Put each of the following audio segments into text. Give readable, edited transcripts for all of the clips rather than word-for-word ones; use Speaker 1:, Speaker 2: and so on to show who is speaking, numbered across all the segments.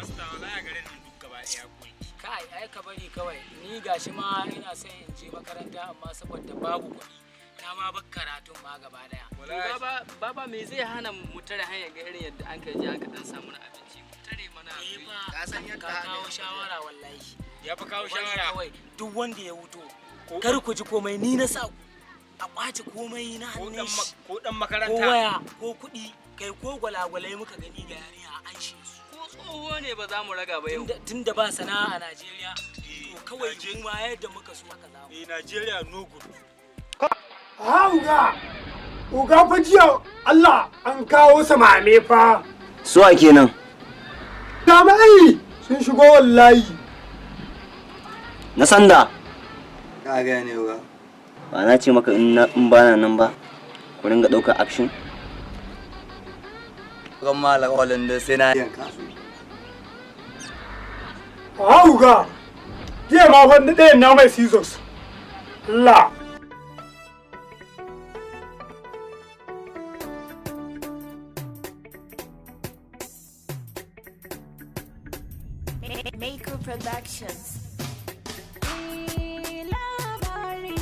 Speaker 1: Masta, wallahi garin nan duk gaba ɗaya koyi.
Speaker 2: Kai, ai ka bari kawai. Ni gashi ma ina son in je makaranta, amma saboda babu kuɗi na ma bar karatun ma gaba daya.
Speaker 3: Baba, baba, me zai hana mu tare hanyar ga irin yadda an kai je aka dan samu na abinci? Mu tare mana.
Speaker 2: Eh fa,
Speaker 4: Ka san yadda
Speaker 2: ka kawo
Speaker 4: halin
Speaker 2: shawara wallahi.
Speaker 1: Ya fi kawo
Speaker 2: Ku bari
Speaker 1: shawara.
Speaker 2: Kawai duk wanda ya wuto, kar ku ji komai, ni na sa ku a kwace komai na
Speaker 1: Ko
Speaker 2: hannun
Speaker 1: dan
Speaker 2: shi.
Speaker 1: ko dan
Speaker 2: Ko
Speaker 1: makaranta.
Speaker 2: waya ko kuɗi, kai ko gwalagwalai muka gani ga yarinya, a anshe su.
Speaker 3: Ko tsoho ne ba za mu raga ba yau.
Speaker 2: Tunda ba sana'a a Najeriya, to kawai mu ma yadda muka so haka za mu.
Speaker 1: Eh, Najeriya no good.
Speaker 5: Ha uga, uga fa, jiya Allah an kawo samame fa.
Speaker 6: Suwa kenan?
Speaker 5: Jami'ai sun shigo wallahi.
Speaker 6: Na sanda.
Speaker 4: Ka gane, uga.
Speaker 6: Ba na ce maka in bana nan ba ku ringa ɗaukar action?
Speaker 4: Kan ma alƙawalin da sai na yanka su.
Speaker 5: Ha uga, jiya ma fa na ɗayan na mai scissors. Allah.
Speaker 7: Maker Productions.
Speaker 8: Labari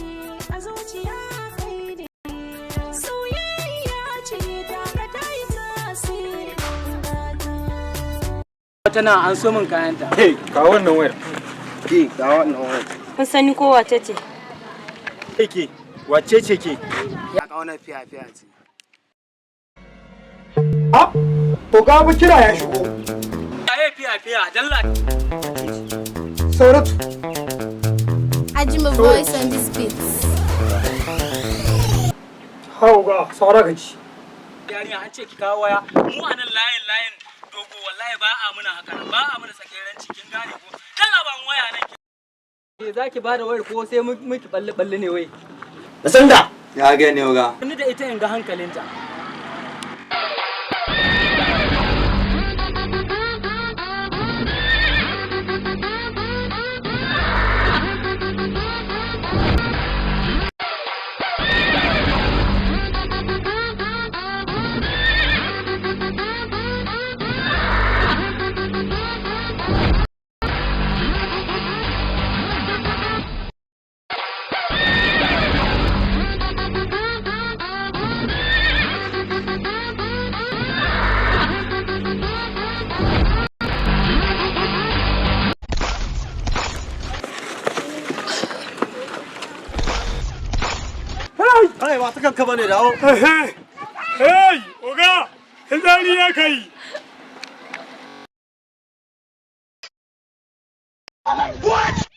Speaker 8: a zuciya kai ne, soyayya ce ta ka ta yi tasiri gata.
Speaker 2: Tana an so min kayanta.
Speaker 1: Hey, kawo wannan wayar.
Speaker 6: Ke, ga wannan wayar.
Speaker 9: Kun sani ko wace ce?
Speaker 1: Ke, wace ce ke?
Speaker 4: Ya kauna fiya fiya ce.
Speaker 5: Ha, uga fa kira ya shigo.
Speaker 2: Aye, fiya fiya dalla.
Speaker 5: Sauratu.
Speaker 7: Ajima voice on this beat.
Speaker 5: Ha uga, saura ka ci.
Speaker 2: Yarinya, an ce ki kawo waya. Mu a nan layin dogo, wallahi ba a muna haka nan, ba a muna tsakeranci, kin gane ko? Dalla ban waya nan.
Speaker 3: Ke, za ki bada wayar ko sai miki balle balle ne wai?
Speaker 6: Na sanda.
Speaker 4: Ya gane, uga.
Speaker 2: Ni da ita in ga hankalinta.
Speaker 4: Kai, ba ta kanka bane, dawo.
Speaker 5: Hey, uga, hizari ya kai.
Speaker 1: What?